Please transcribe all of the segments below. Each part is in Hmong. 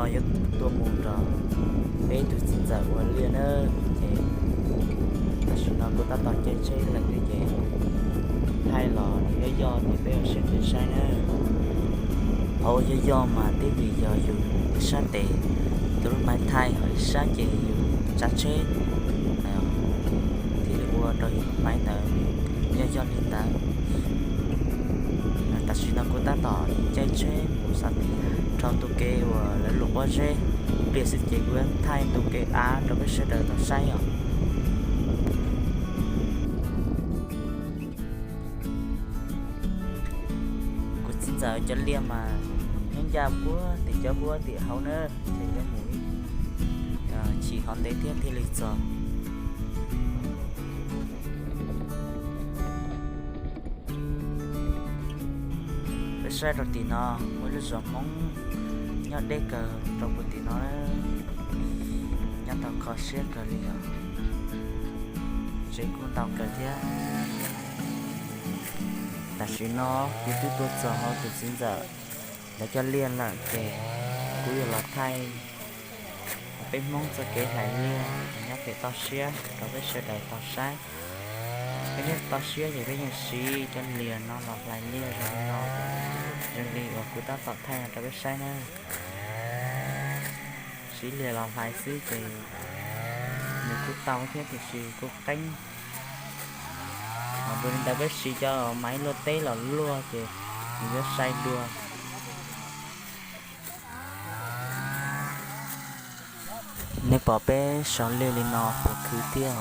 Yuav tuaj mus nrog peb tus txiv ntxawm ua liaj na, ces tam sim no kuv tab tom caij tsheb lawm thiab ces thaij los nws yoj yoj ces peb ua siab ntsws saib na. Qhov uas yoj yoj mas twb vim yog yus ib sab tes tus lub maiv thaij, ho ib sab ces yus tsav tsheb thiaj li ua rau yus lub maiv ntawd yoj yoj li ntawd. Tam sim no kuv tab tom caij tsheb mus xav rho ntu kev uas lawv luam pob zeb, ib pliag xwb ces kuv yuav thaij ntu kev av rau peb sawv daws tau saib os. Kuv txiv ntxawm cov liaj mas nyob ncaj puag tim cov puag tim hauv na, ces yuav mus chim qhov ntev thiab thiaj li txog. Peb saib rau tim no muaj lub zos Hmoob nyob deb kawg rau puag tim no, nyob tau kho siab kawg li os. Tsev kuj ntau kawg thiab. Tam sim no kuv twb tuaj txog hauv tus txiv ntxawm lawv cov liaj lawm ces kuv yuav los thaij peb Hmoob txoj kev hlais liaj nyob pem toj siab rau peb sawv daws tau saib. Peb nyob toj siab ces peb yeej siv cov liaj no los hlais liaj zoo li no, zoo li uas kuv tab tom thaij no rau peb saib na. Siv liaj los hlais xwb ces nws kuj tau thiab tiam sis kuj qeeb. Ho dua li ntawd peb siv cov maiv luaj teb los luaj ces nws yuav sai dua. Nej pom peb sau liaj li no puas khwv tiag?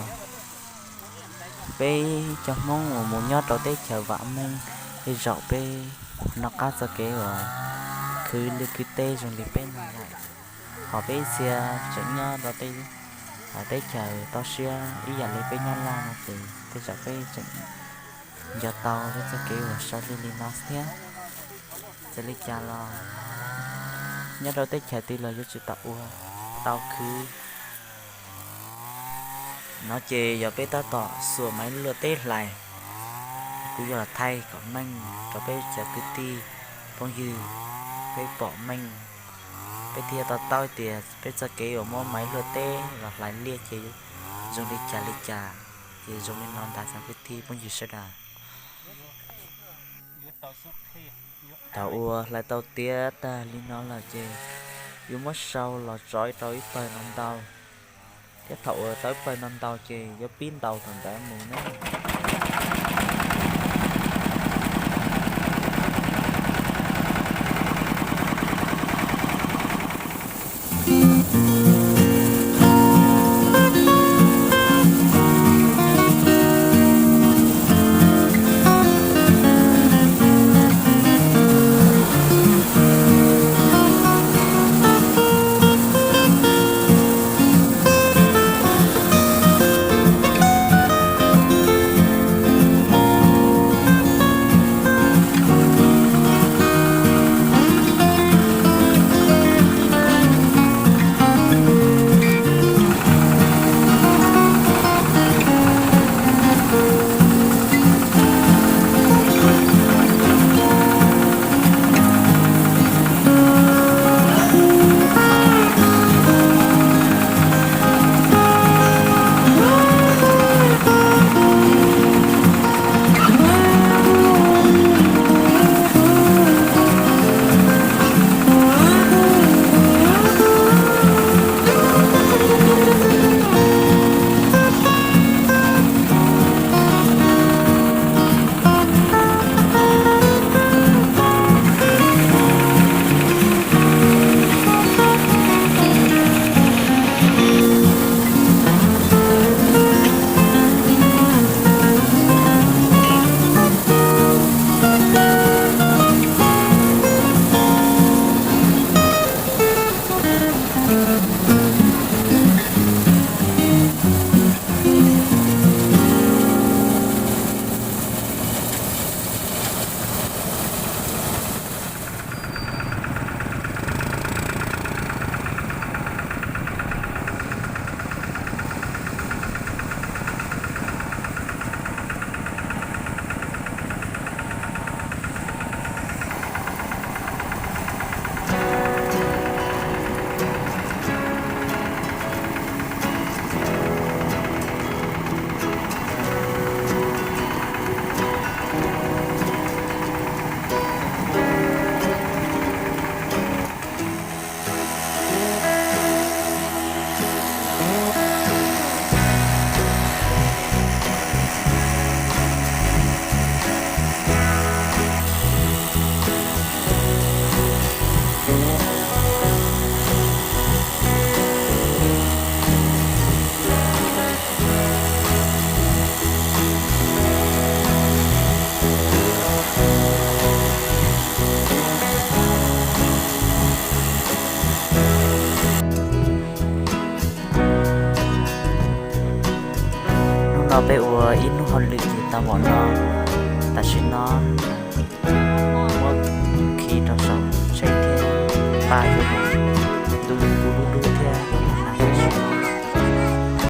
Peb cov Hmoob uas mus nyob rau teb chaws vam meej, tej zaum peb noj qab txoj kev uas khwv liaj khwv teb zoo li peb no lawm. Ho peb ib txhia tseem nyob rau teb chaws toj siab ib yam li peb nyob Laj no ces tej zaum peb tseem nco tau peb txoj kev uas sau liaj li no thiab. Txawm li cas los nyob rau teb chaws twg los yuav tsum tau ua, tau khwv. No ces yog peb tab tom xuas maiv luaj teb hlais, kuv yuav los thaij kom meej rau peb cov kwv tij phooj ywg peb pom meej, peb thiaj to taub tias peb txoj kev uas muab maiv luaj teb los hlais liaj ces zoo li cas li cas. Ces zoo li no ntag cov kwv tij phooj ywg sawv daws. Thaum uas hlais tau tiav tag li no lawm ces yuav muab sau los tso rau ib pawg no ntau, thiab thaum uas tau ib pawg no ntau ces yuav pib ntaus thaum ntawd mus na. Tau peb ua ib hnub hauj lwm tau npaum no, tam sim no